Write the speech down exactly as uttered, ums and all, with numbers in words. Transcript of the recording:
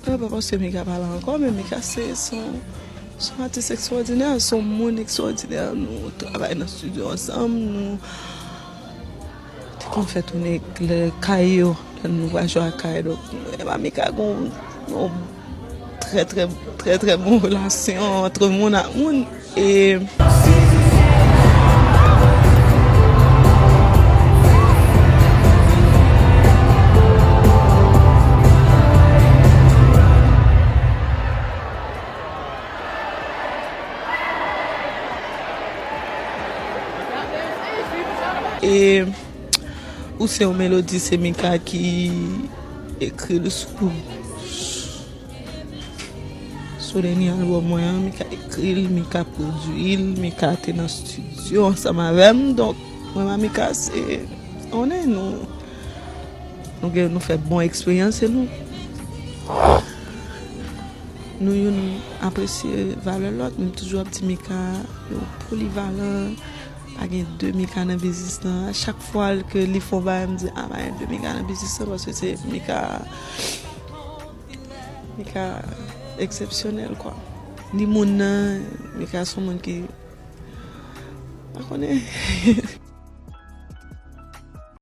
Non, pa paske Mika pa la ankò, men Mika se, se yon, se yon atis ekstwòdinè, se yon moun ekstwòdinè. Nou travay nan estidyo ansanm, nou te konn fè tounen lè kay yo, lè nou va jwe ak kay. Donk, mwen ak Mika gen yon, yon trè, trè, trè, trè bon relasyon ant moun ak moun. E E ou se yon melodi, se Mika ki ekri l sou, sou dènye albòm mwen an. Mika ekri l, Mika pwodui l, Mika te nan estidyo ansanm avè m. Donk, mwen ak Mika, se, konnen nou, nou gen, nou fè bon eksperyans e nou, nou youn apresye valè lòt. M toujou ap di Mika, yo polivalan, pa gen de Mika nan biznis lan. Chak fwa ke li fè yon bagay, m di, a, pa gen de Mika nan biznis lan, paske se Mika, Mika eksepsyonèl, kwa. Ni moun nan, Mika se yon moun ki, pa konnen,